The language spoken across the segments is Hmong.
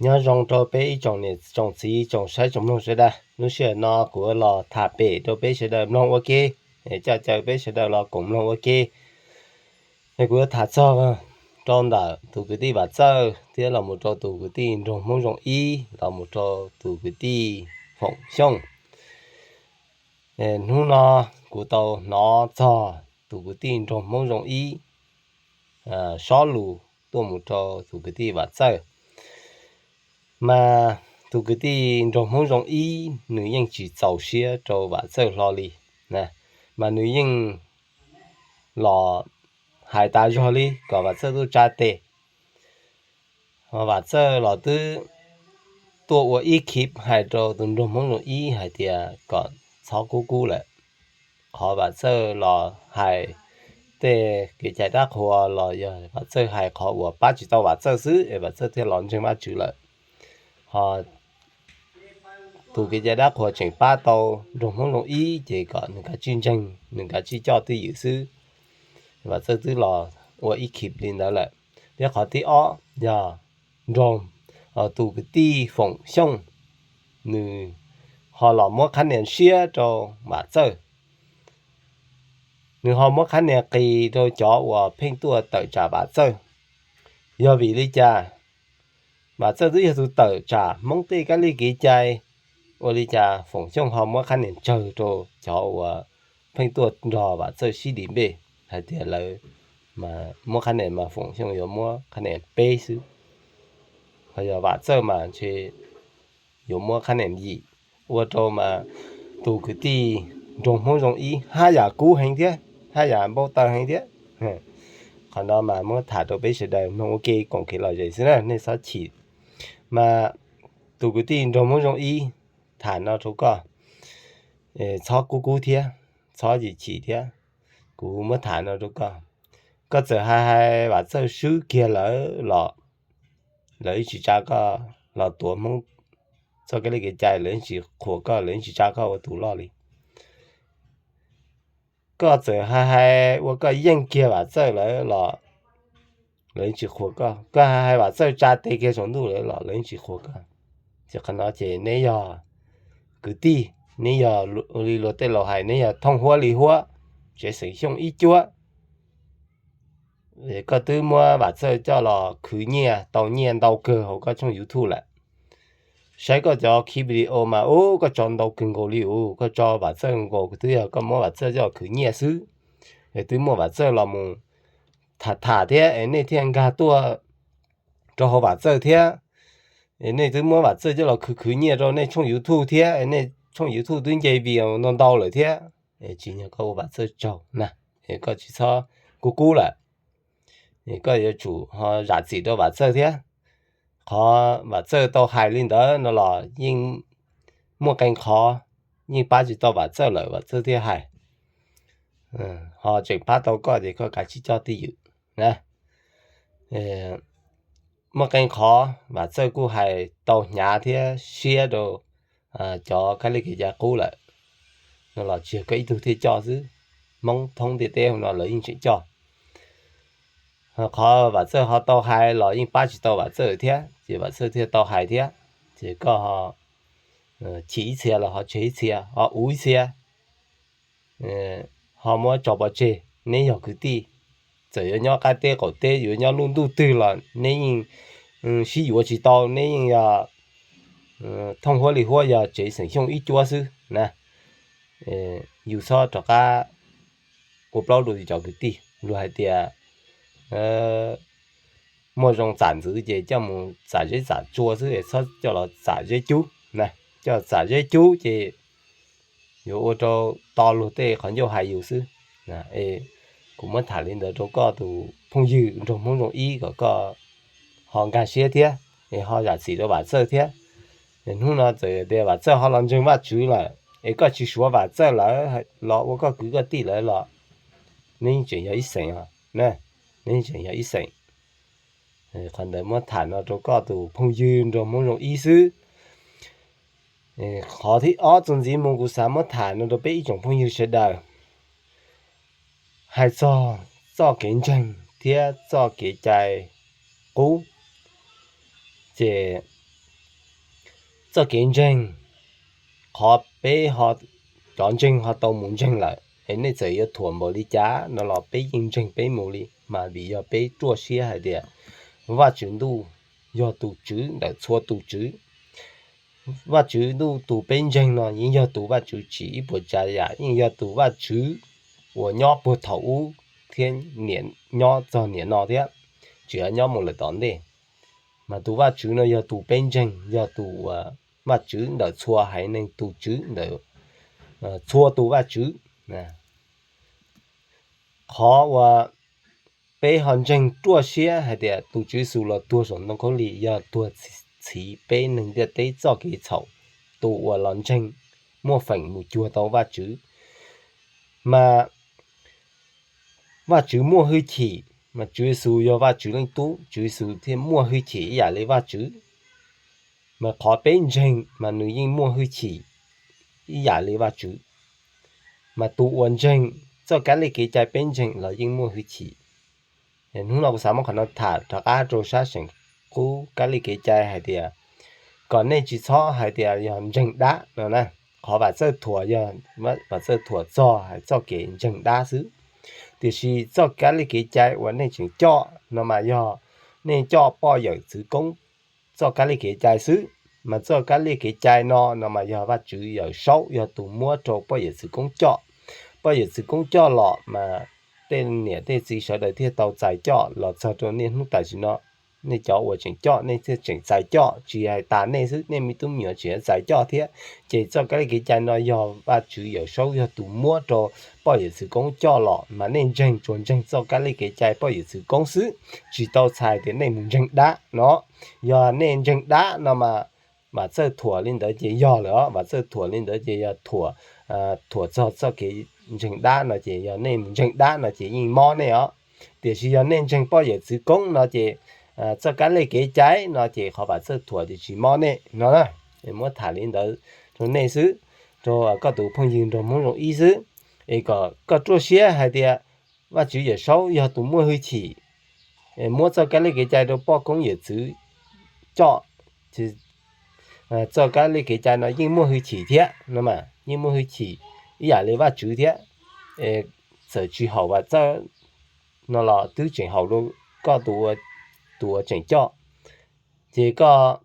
Nyob zoo rau peb ib tsoom niam tsoom txiv tsoom saib tsoom mloog sawv daws. Lub sij hawm no kuv los tham pem rau peb sawv daws mloog ua ke, coj caw peb sawv daws los koom mloog ua ke. Es kuv yuav tham txog rau ntawm tus kwv tij Vam Txawj thiab los mus rau tus kwv tij Nraug Hmoob Zoo Ib los mus rau tus kwv tij Foom Xyooj. Hnub no kuv tau hnov txog tus kwv tij Nraug Hmoob Zoo Ib sob lus tuaj mus rau tus kwv tij Vam Txawj. Mas tus kwv tij Nraug Hmoob Zoo Ib nws yeej tsis txaus siab rau Vam Txawj hlo li, mas nws yeej los hais tas zog li kom Vam Txawj tuaj tsa tes. Vam Txawj los twb tuaj ua ib khib hais rau tus Nraug Hmoob Zoo Ib hais tias kom txhob kub kub lawm. Qhov Vam Txawj los hais tej kev cai dab qhuas los yog Vam Txawj hais qhov uas pab tsis tau Vam Txawj xwb es Vam Txawj thiaj los ntseeg Vajtswv lawm. Ho tus kev cai dab qhuas tseem pab tau Nraug Hmoob Zoo Ib ces kom nws kav tsij ntseeg, nws kav tsij coj twj ywm xwb. Vam Txawj twb los ua ib khib li ntawd lawm. Thiab qhov thib ob yog Nraug, tus kwv tij Foom Xyooj, nws ho los muab qhab nias siab rau Vam Txawj. Nws ho muab qhab nias qis rau cov uas pheej tuaj tawm tsam Vam Txawj. Yog vim li cas? Vam Txawj twb yog tus tawm tsam Hmoob tej kab li kev cai, ua li cas Foom Xyooj ho muab qhab nias tsawg rau cov uas pheej tuaj nrog Vam Txawj sib debate hais tias lawv muab qhab nias mas Foom Xyooj yuav muab qhab nias peb xwb, ho yog Vam Txawj mas ntshe yuav muab qhab nias yim, ua rau mas tus kwv tij Nraug Hmoob Zoo Ib haj yam kub heev thiab, haj yam npau taws heev thiab. Qhov no mas muab tham rau peb sawv daws mloog ua ke koom kev lom zem xwb na, nej txhob chim. Mas tus kwv tij Nraug Hmoob Zoo Ib, tham no rau koj, txhob kub kub thiab, txhob chim chim thiab. Kuv muab tham no rau koj. Koj txawm hais hais Vam Txawj swb kiag lawm los lawv yeej tsis tsa koj los tuav Hmoob txoj kev li kev cai, lawv yeej tsis qhuas koj, lawv yeej tsis tsa koj ua tus loj li. Koj txawm hais hais ua koj yeej kiag Vam Txawj lawm los lawv yeej tsis qhuas koj. Koj hais hais Vam Txawj tsa tes kiag saum ntuj lawm los lawv yeej tsis qhuas koj. Ces qhov no ces neb yog kwv tij, neb yog li luag tej laus hais neb yog thooj huab li huab, tsev xeem Xyooj ib cuab. Koj twb muab Vam Txawj coj los khwv nyiaj, tau nyiaj ntau kawg hauv koj tshooj YouTube lawm. Saib koj cov khib video mas ub koj tso ntau kawg nkaus li ub, koj tso Vam Txawj nkaus twb yog koj muab Vam Txawj coj los khwv nyiaj xwb. Es twb muaj Vam Txawj los mus tham tham thiab es nej thiaj nkag tuaj rau hauv Vam Txawj thiab. Es nej twb muab Vam Txawj coj los khwv khwv nyiaj rau nej tshooj YouTube thiab, es nej tshooj YouTube twb nce view ntau ntau lawm thiab. Tsim nyog koj ua Vam Txawj tsaug na, es koj tsis txhob kub kub lawm. Es koj yuav tsum ho zam txim rau Vam Txawj thiab. Qhov Vam Txawj tau hais li ntawd no los yeej muaj qee qhov yeej pab tsis tau Vam Txawj lawm Vam Txawj thiaj hais. Ho tseem pab tau koj ces koj kav tsij coj twj ywm na. Muaj qee qhov Vam Txawj kuj hais tau hnyav thiab siab rau cov kab li kev cai qub lawm, no los tsis yog koj ib tug thiaj coj xwb, Hmoob thoob ntiaj teb no lawv yeej tseem coj. Qhov Vam Txawj ho tau hais los yeej pab tsis tau Vam Txawj thiab, ces Vam Txawj thiaj tau hais thiab. Ces koj ho chim ib txhia los ho tseg ib txhia, ho uv ib txhia, ho muab tso pov tseg. Neb yog kwv tij, txawm yuav nyob qab teb qaum teb, yuav nyob lub ntuj twg los neb yeej sib yuav tsis tau, neb yeej yog thooj huab li huab, yog tsev xeem Xyooj ib cuab xwb na. Yus txhob rov qab ua plaub rau cov kwv tij. Luag hais tias muaj zoo txam ntxwv ces coj mus txam zeb txam tsua xwb, txhob coj los txam zeb cub na. Coj txam zeb cub ces yuav ua rau to luag tej qhov ncauj hais yus xwb. Kuv muab tham li ntawd rau koj tus phooj ywg nraug Hmoob Zoo Ib kom koj ho nkag siab thiab, es ho zam txim rau Vam Txawj thiab. Hnub no txawm tias Vam Txawj ho los ntseeg Vajtswv lawm, es koj tsis suav Vam Txawj lawm los ua koj kwv koj tij lawm los neb yeej tseem yog ib xeem os, neb yeej tseem yog ib xeem. Qhov ntawd muab tham no rau koj tus phooj ywg nraug Hmoob Zoo Ib xwb. Qhov thib ob txuas ntxiv mus kuv xav muab tham no rau peb ib tsoom phooj ywg sawv daws, hais txog txoj kev ntseeg thiab txoj kev cai qub, ces txoj kev ntseeg, qhov peb ho, cov ntseeg ho tau mus ntseeg lawm es nej txawm yuav thuam npaum li cas no los peb yeej ntseeg peb mus li, mas vim yog peb ruaj siab hais tias Vajtswv Ntuj yog tus Tswv ntawm txhua tus tswv. Vajtswv Ntuj tus peb ntseeg no yeej yog tus Vajtswv tsim ib puas tsav yam, yeej yog tus Vajtswv uas nyob puag thaum ub thiab nyob txog niam no thiab, tsis yog nyob mus lawm tom ntej. Mas tus Vajtswv no yog tus peb ntseeg, yog tus uas Vajtswv ntawm txhua haiv neeg, tus Tswv ntawm txhua tus vajtswv. Qhov uas peb ho ntseeg ruaj siab hais tias tus Tswv Yexus los tuag saum ntoo khaub lig yog tuag txhiv peb neeg ntiaj teb txoj kev txhaum. Tus uas los ntseeg muaj feem mus cuag tau Vajtswv, mas Vajtswv muaj hwj chim, mas Tswv Yexus yog Vajtswv Leej Tub, Tswv Yexus thiaj muaj hwj chim ib yam li Vajtswv. Mas qhov peb ntseeg mas nws yeej muaj hwj chim ib yam li Vajtswv. Mas tus uas ntseeg txoj kab li kev cai peb ntseeg los yeej muaj hwj chim. Hnub no kuv xav muab qhov no tham rov qab rau sab seem qub kab li kev cai hais tias kom nej tsis txhob hais tias yog ntseeg dab no na. Qhov Vam Txawj Thuam yog Vam Txawj Thuam txog hais txoj kev ntseeg dab xwb. Tiam sis txoj kab li kev cai uas nej tseem coj no mas yog nej coj poj yawm txwv koob txoj kab li kev cai xwb. Mas txoj kab li kev cai no no mas yog Vajtswv Yawm Saub yog tus muab rau poj yawm txwv koob coj. Poj yawm txwv koob coj los mas tej niam tej txiv sawv daws thiaj tau txais coj los txog rau niaj hnub tam sim no. Nej cov uas tseem coj nej thiaj tseem txais coj, tsis hais tas nej xwb, nej me tub me nyuam tseem txais coj thiab. Ces txoj kab li kev cai no yog Vajtswv Yawm Saub yog tus muab rau poj yawm txwv koob coj los, mas nej ntseeg tsuas ntseeg txoj kab li kev cai poj yawm txwv koob xwb, tsis tau txhais tias nej mus ntseeg dab no. Yog nej ntseeg dab no mas Vam Txawj Thuam li ntawd ces yog lawm os. Vam Txawj Thuam li ntawd ces yog thuam, thuam txog txoj kev ntseeg dab no ces yog nej mus ntseeg dab no ces yeej mob nej os. Tiam sis yog nej ntseeg poj yawm txwv koob no ces txoj kab li kev cai no ces qhov Vam Txawj Thuam ces tsis mob nej no. Muab tham li ntawd rau nej xwb, rau koj tus phooj ywg nraug Hmoob Zoo Ib xwb, es kom koj ruaj siab hais tias Vajtswv Yawm Saub yog tus muaj hwj chim muab txoj kab li kev cai rau poj koob yawm txwv coj. Txoj kab li kev cai no yeej muaj hwj chim thiab no mas, yeej muaj hwj chim ib yam li Vajtswv thiab. Txawm tsis haum Vam Txawj no los twb tseem haum rau koj tus uas tseem coj. Ces koj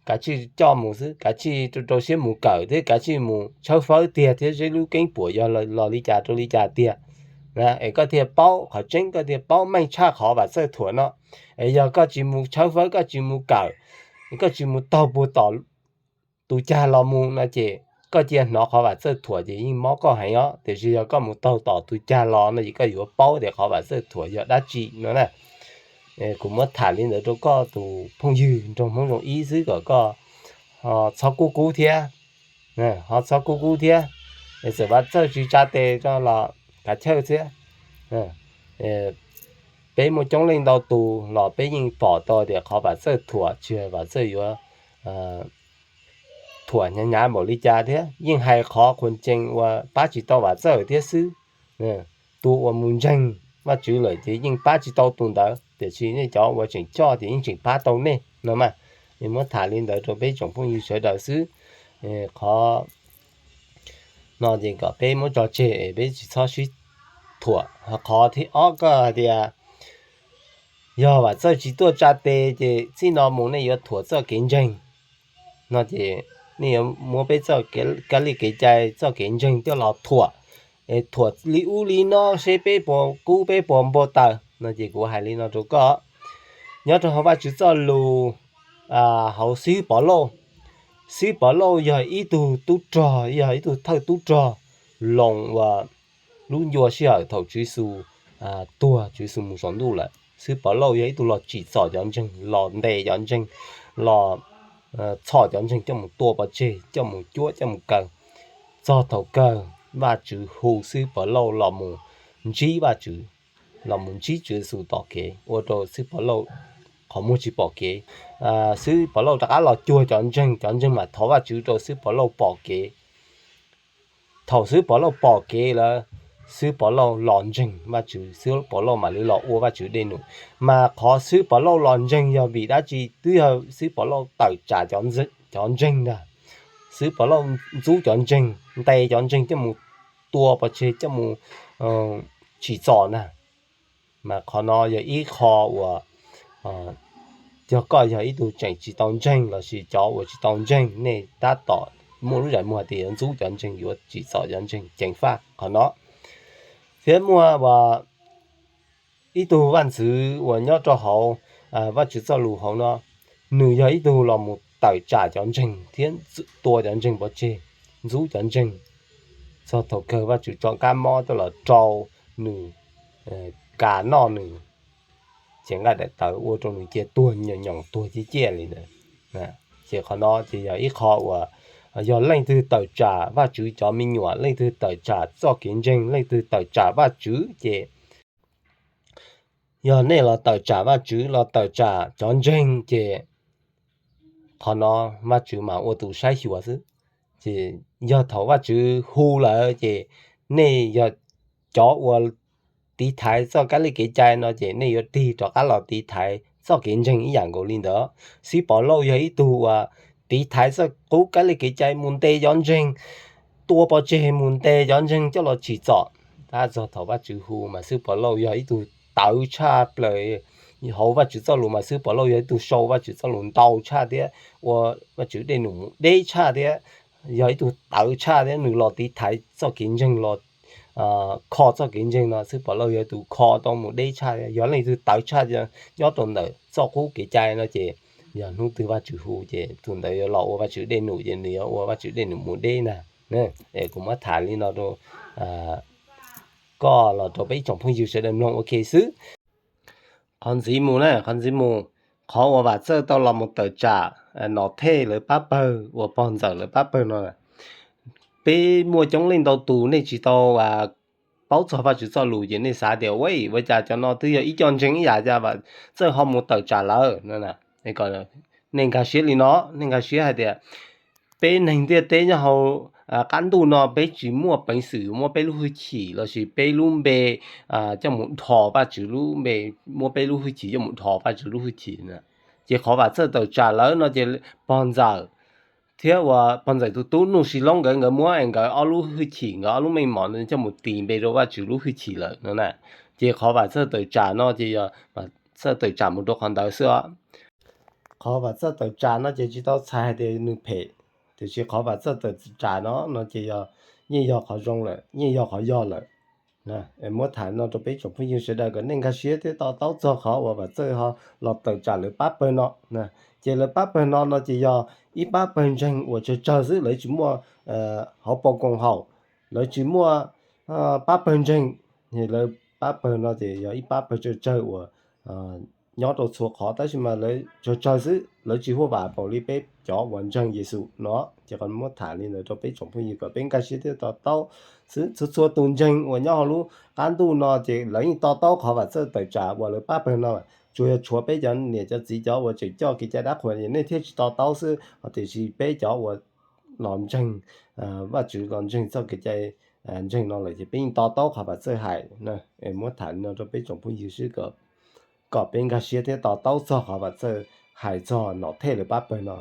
kav tsij coj mus xwb, kav tsij rau siab mus kawm thiab kav tsij mus tshawb fawb tiag thiab, zeb lub keeb puam yog los li cas rau li cas tiag, es koj thiaj paub qhov tseeb, koj thiaj paub meej tshaj qhov Vam Txawj Thuam no. Es yog koj tsis mus tshawb fawb, koj tsis mus kawm, koj tsis mus taug puag tom tus cag los mus no ces koj cia hnov qhov Vam Txawj Thuam ces yeej mob koj heev os. Tiam sis yog koj mus taug tom tus cag los no ces koj yuav paub tias qhov Vam Txawj Thuam yog dab tsi no na. Kuv muab tham li ntawd rau koj tus phooj ywg nraug Hmoob Zoo Ib xwb kom koj ho txhob kub kub thiab, ho txhob kub kub thiab. Txawm Vam Txawj tsis tsa tes los kav chawj thiab. Peb muaj coob leej ntau tus los peb yeej pom tau tias qhov Vam Txawj Thuam tsis yog Vam Txawj yuav thuam hnyav hnyav npaum li cas thiab, yeej hais qhov qhuas cees uas pab tsis tau Vam Txawj thiab xwb. Tus uas mus ntseeg Vajtswv lawm ces yeej pab tsis tau tus ntawd, tiam sis nej cov uas tseem coj ces yeej tseem pab tau nej no mas. Muab tham li ntawd rau peb tsoom phooj ywg sawv daws xwb. Qhov no ces kom peb muab tso tseg es peb tsis txhob sib thuam. Qhov thib ob koj hais tias yog Vam Txawj tsis tuaj tsa tes ces txij no mus nej yuav thuam txoj kev ntseeg no ces nej yuav muab peb txoj kab li kev cai txoj kev ntseeg coj los thuam, es thuam li ub li no seb peb puas kub peb puas npau taws no ces kuv hais li no rau koj. Nyob rau hauv Vajtswv txoj lus hauv xib hwb Pov Lauj, xib hwb Pov Lauj yog ib tug tub rog, yog ib tug thawj tub rog Loos uas lub ncua sij hawm thaum Tswv Yexus tuag, Tswv Yexus mus saum ntuj lawm. Xib hwb Pov Lauj yog ib tug los tsim txom cov ntseeg, los ntes cov ntseeg, los txhom cov ntseeg coj mus tua pov tseg, coj mus cuab, coj mus kaw. Txog thaum kawg Vajtswv hu xib hwb Pov Lauj los mus ntsib Vajtswv, los mus ntsib Tswv Yexus tom kev, ua rau xib hwb Pov Lauj qhov muag tsis pom kev. Xib hwb Pov Lauj rov qab los cuag cov ntseeg, cov ntseeg mam thov Vajtswv rau xib hwb Pov Lauj pom kev. Thaum xib hwb Pov Lauj pom kev lawm, xib hwb Pov Lauj los ntseeg Vajtswv, xib hwb Pov Lauj mam li los ua Vajtswv dej num. Mas qhov xib hwb Pov Lauj los ntseeg yog vim dab tsi? Twb yog xib hwb Pov Lauj tawm tsam cov ntseeg ntag. Xwb Pov Lauj ntxub cov ntseeg, ntes cov ntseeg coj mus tua pov tseg, coj mus tsim txom na. Mas qhov no yog ib qho uas yog koj yog ib tug tseem tsis tau ntseeg lossis cov uas tsis tau ntseeg, nej tab tom muaj lub zais muag hais tias yuav ntxub cov ntseeg, yuav tsim txom cov ntseeg, ceev faj qhov no. Thiab muaj ib tug vaj ntxwv uas nyob rau hauv Vajtswv txoj lus hauv no, nws yog ib tug los mus tawm tsam cov ntseeg thiab tua cov ntseeg pov tseg, ntxub cov ntseeg, txog thaum kawg Vajtswv tso kab mob tuaj los rau nws, kam noj nws, ces nqaij daim tawv ua rau nws cia tuag nyoos nyoos tuag ciaj ciaj li ntawd. Ces qhov no ces yog ib qho uas yog leej twg tawm tsam Vajtswv cov me nyuam, leej twg tawm tsam txoj kev ntseeg, leej twg tawm tsam Vajtswv ces yog nej los tawm tsam Vajtswv, los tawm tsam cov ntseeg ces qhov no Vajtswv mas ua tus saib xyuas xwb. Ces yog thaum Vajtswv hu lawm ces nej yog cov uas tiv thaiv txoj kab li kev cai no ces nej yuav tig rov qab los tiv thaiv txoj kev ntseeg ib yam nkaus li ntawd. Xib Pov Lauj yog ib tug uas tiv thaiv txoj qub kab li kev cai mus ntes cov ntseeg, tua pov tseg mus ntes cov ntseeg coj los tsim txom. Tab txog thaum Vajtswv hu mas Xib Pov Lauj yog ib tug tawv tshaj plaws. Hauv Vajtswv txoj lus mas Xib Pov Lauj yog ib tug sau Vajtswv txoj lus ntau tshaj thiab ua Vajtswv dej num mus deb tshaj thiab, yog ib tug tawv tshaj thiab nws los tiv thaiv txoj kev ntseeg, los kho txoj kev ntseeg no Xib Pov Lauj yog tus kho tau mus deb tshaj thiab. Yog leej twg tawv tshaj nyob rau ntawm txoj qub kev cai no ces yog hnub twg Vajtswv hu ces tus ntawd yuav los ua Vajtswv dej num, ces nws yuav ua Vajtswv dej num mus deb na. Es kuv muab tham li no rau koj los rau peb ib tsoom phooj ywg sawv daws mloog ua ke xwb. Qhov ntxiv mus na, qhov ntxiv mus, qhov uas Vam Txawj tau los mus tawm tsam Nom Thej lawv pab pawg uas pog ntxawm lawv pab pawg no, peb muaj coob leej ntau tus nej tsis tau paub txog Vajtswv txoj lus ces nej xav tias ua cas cov no twb yog ib co ntseeg ib yam, cas Vam Txawj ho mus tawm tsam lawv. Nej nkag siab li no, nej nkag siab hais tias peb neeg ntiaj teb nyob hauv qab ntuj no peb tsis muaj peev xwm muab peb lub hwj chim lossis peb lub npe coj mus dhos Vajtswv lub npe, muab peb lub hwj chim coj mus dhos Vajtswv lub hwj chim. Ces qhov Vam Txawj tawm tsam lawv no ces pog ntxawm thiab uas pog ntxawm tus tub Nuj Sis Loob nkawd, nkawd muab nkawd ob lub hwj chim, nkawd ob lub meej mom coj mus tis npe rau Vajtswv lub hwj chim lawm no na. Ces qhov Vam Txawj tawm tsam no ces yog Vam Txawj tawm tsam mus rau qhov ntawd xwb os. Qhov Vam Txawj tawm tsam no ces tsis tau txhais hais tias nws phem, tiam sis qhov Vam Txawj tawm tsam no no ces yog yeej yog qhov zoo lawm, yeej yog qhov yog lawm. Muab tham no rau peb tsoom phooj ywg sawv daws kom nej nkag siab thiab to taub txog qhov uas Vam Txawj ho los tawm tsam lawv pab pawg no. Ces lawv pab pawg no no ces yog ib pab pawg ntseeg uas tsawg tsawg xwb, lawv tsis muaj hauv paus koom haum, lawv tsis muaj pab pawg ntseeg. Lawv pab pawg no ces yog ib pab pawg tsawg tsawg uas nyob rau txhua qhov, tab sis mas lawv tsawg tsawg xwb, lawv tsis huaj vam npaum li peb cov uas ntseeg Yexus no. Ces qhov muab tham li ntawd rau peb tsoom phooj ywg kom peb nkag siab thiab to taub xwb. Txhua txhua tus ntseeg uas nyob hauv lub qab ntuj no ces lawv yeej to taub qhov Vam Txawj tawm tsam uas lawv pab pawg no. Tsuas yog tshuav peb cov niam cov txiv cov uas tseem coj kev cai dab qhuas nej thiaj tsis to taub xwb, tiam sis peb cov uas los ntseeg Vajtswv, los ntseeg txoj kev cai ntseeg no lawm ces peb yeej to taub qhov Vam Txawj hais. Muab tham li no rau peb tsoom phooj ywg xwb kom peb nkag siab thiab to taub txog qhov Vam Txawj hais txog Nom Thej lawv pab pawg no.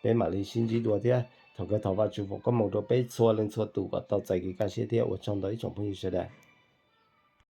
Peb mam li sib ntsib dua thiab. Thov kawg thov Vajtswv foom koob hmoov rau peb txhua leej txhua tus kom tau txais kev kaj siab thiab ua tsaug ntau ib tsoom phooj ywg sawv daws.